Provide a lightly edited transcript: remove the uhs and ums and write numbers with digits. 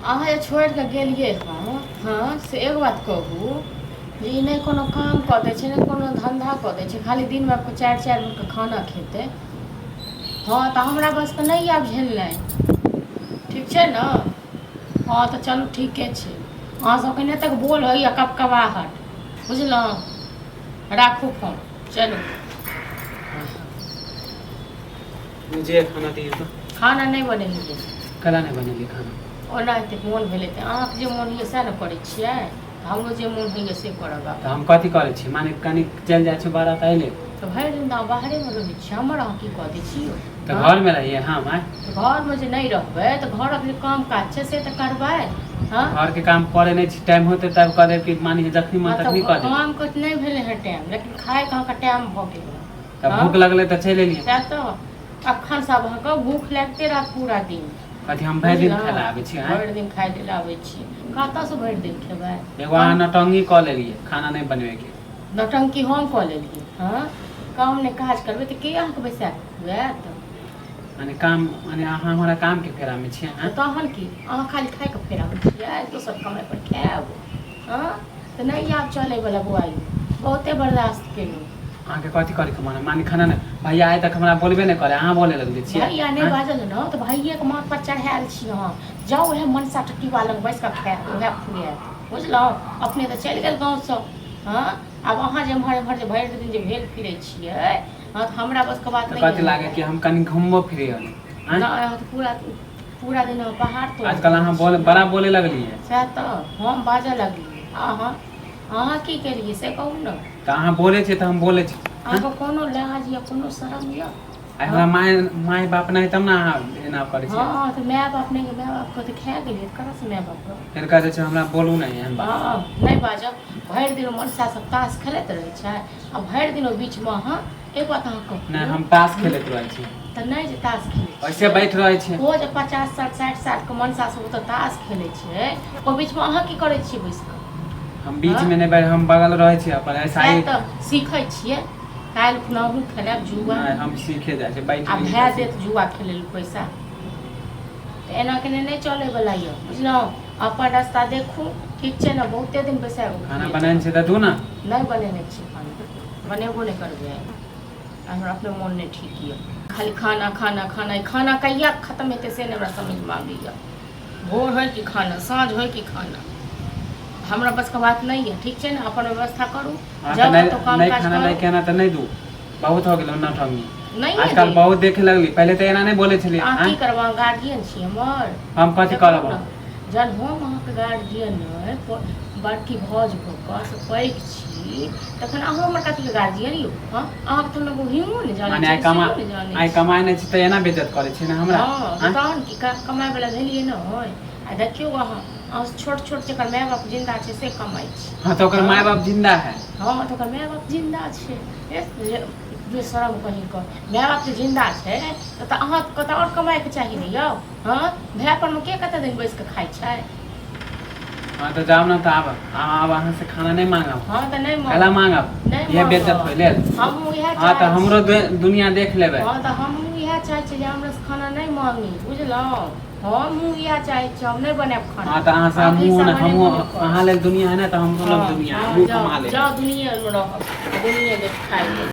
अहाँ जे छोड़ि कऽ गेलियै हँ हँ से एगो बात कहू जे ई नहि कोनो काम कऽ दै छै नहि कोनो धन्धा कऽ दै छै खाली दिनमे चारि चारि बेरके खाना खेतै हँ तऽ हमरा बसके नहि आब झेलनाइ ठीक छै ने हँ तऽ चलू ठीके छै अहाँ सबके नहि तक बोल होइए कपकबाहट बुझलहुँ राखू फोन चलू। मुझे खाना दिए तो। खाना नहि बनेलियै। कला नहि बनेलियै खाना? ओना एतेक मोन भेलै तऽ अहाँके जे मोन होइए सएह ने करै छियै, तऽ हमरो जे मोन होइए से करब आब। तऽ हम कथी करै छी? माने कनि चलि जाइ छी बाहर तऽ अयलै। तऽ भरि दिन तऽ अहाँ बाहरेमे रहै छियै, हमर अहाँ की कऽ दै छियै? तऽ घरमे रहियै हम आँय? तऽ घरमे जे नहि रहबै तऽ घरक जे काम काज छै से तऽ करबै। हँ, घरके काम करै नहि छी, टाइम होतै तब कऽ देब कि मानि जखनी मन हँ, तखनी तऽ कऽ देब? काम के नहि भेलै हँ टाइम, लेकिन खायके अहाँके टाइम भऽ गेल हँ। तऽ भूख लगलै तऽ चलि एलियै। सएह तऽ अखन सब अहाँके भूख लागिते रहत पूरा दिन। कथी हम भरि दिन खाय लए आबै छी आँय? भरि दिन खाय लेल आबै छी, कतऽसँ भरि दिन खेबै? एगो अहाँ नौटंकी कऽ लेलियै खाना नहि बनबैके। नौटंकी हम कऽ लेलियै? हँ, काम नहि काज करबै तऽ के अहाँके बैसा कऽ खुआएत? माने काम, माने अहाँ हमरा कामके फेरामे छियै आँय? तहन की, अहाँ खाली खायके फेरामे छियै, दोसर कमाइ पर खायब? हँ, तऽ नहि आब चलैवला बौआ, यौ बहुते बर्दाश्त केलहुँ। अहाँके कथी करैके मन है? माने खाना नहि, भैया आइ तक हमरा बोलबे नहि करे, अहाँ बोले लगले छियै। भैया नहि आँय? बाजल ने तऽ भैयाके माथ पर चढ़ायल छी अहाँ। जाउ, उएह मनसा टट्टीवा लग बैस कऽ खायब, उएह खुआयत, बुझलहुँ? अपने तऽ चलि गेल गाँवसँ। हँ, आब अहाँ जे एम्हर एम्हर जे भरि दिन जे भेल फिरै छियै, हँ, तऽ हमरा बसके बात तऽ नहि। कथी लागे कि हम कनि घुमबो फिरियै आँय? नहि, अहाँ तऽ पूरा पूरा दिन अहाँ पहाड़ तोड़ैत आजकल अहाँ रहै बोले छियै। बड़ा बोले लगलियै। सएह तऽ हम बाजऽ लगलियै, अहाँ अहाँ की केलियै से कहू ने। तऽ अहाँ बोलै छियै तऽ हम बोलै छी। अहाँके कोनो लाज यऽ, कोनो शरम यऽ? आइ हमरा माय माय बाप नहि तब ने अहाँ एना करै छियै। हँ, तऽ माय बाप नहि, माय बापके तऽ खा गेलियै, ककरासँ माय बाप रहत? फेर कहै छै हमरा बोलू नहि एहन बात। हँ, नहि बाजब। भरि दिन मनसा सब ताश खेलैत रहै छै आ भरि दिन ओहि बीचमे अहाँ, एक बात अहाँ कहू। नहि, हम ताश खेलैत रहै छी? तऽ नहि जे ताश खेलै ऐसे छियै, बैठ रहै छी। ओ जे 50 साल 60 सालके मनसा सब ओतऽ ताश खेलै छै, ओहि बीचमे अहाँ की करै छियै बैस कऽ? हम बीचमे नहि बैठ, हम बगल रहै छी अपन ऐसा सएह ही। तऽ सीखै छियै, काल्हि खुना अहूँ खेलायब जुआ। नहि, हम सीखे जाइ छी बैठ। आ भए देत जुआ खेलै लए पैसा, तऽ एना केने नहि चलैवला यऽ, बुझलहुँ? अपन रास्ता देखू, ठीक छै ने? बहुते दिन बैसा कऽ खाना खुएलहुँ। बनेने छै तऽ दू ने। नहि बनेने छी खाना, बनेबो नहि करबै आइ, हमरा अपने मोन नहि ठीक यऽ। खाली खाना खाना खाना, ई खाना कहिया खतम हेतै से नहि हमरा समझमे आबैए। भोर होइ कि खाना, साँझ होइ कि खाना, हमरा बसके बात नहि यऽ, ठीक छै ने? अपन व्यवस्था करू। हँ, तऽ जाउ नहि कतहु काम नहि काज खाना करू। लैके ना तऽ नहि दू, बहुत हो गेल नौटंकी। नहि आजकल दी। बहुत देखे लगली, पहिले तऽ एना नहि बोले छलियै। अहाँ की आँय? करब? अहाँ गार्जियन छी हमर? हम कथी से कहू करब? ने, जहन हम अहाँके गार्जियन अइ, बड़की भौज भऽ कऽ से पैघ छी, तखन अहाँ हमर कथीके गार्जियन यौ? हँ, अहाँके तऽ हम एगो हिमो नहि जानै माने छी, आइ कमा एबीसीडो नहि जानै आइ छी। कमाइ नहि छी तऽ एना बेइज्जत करै छी ने हमरा? हँ, तऽ आँय? तहन की, कमाइ वला भेलियै ने? आ देखियौ अहाँ, अहाँ छोट छोट जकर माय बाप जिन्दा छै से कमाइ छै। हँ, तऽ ओकर माय बाप जिन्दा है। हँ, तऽ ओकर माय बाप जिन्दा छै। बेशरम कहीं कऽ, माय बाप जे जिन्दा छै तऽ अहाँके तऽ आओर कमाइके चाही ने यौ? हँ, भाय परमे के कते दिन बैस कऽ खाइ छै? हँ, तऽ जाउ ने, तऽ आब आब अहाँ से खाना नहि मांगब। हँ, तऽ नहि कैला मांगब। मांगब? नहि इएह बेइज्जत मांगब। होइ लेल। हमहूँ इएह हँ, तऽ चाहै हमरो छी। दुनिया देख लेबै। हँ, तऽ हमहूँ इएह चाहै छी जे हमरा से खाना नहि मांगी, बुझलहुँ? हमहूँ इएह चाहै छी, हम नहि बनायब खाना। हँ, तऽ अहाँ से अहाँके हमहूँ हिस्सा ने बनेबो हमहूँ नहि करब। अहाँ लेल दुनिया है ने, तऽ हमरो लग हँ दुनिया है। हँ, हमहूँ जाउ कमा लेब। जाउ, दुनियेमे रहब, दुनिये देख खाइ।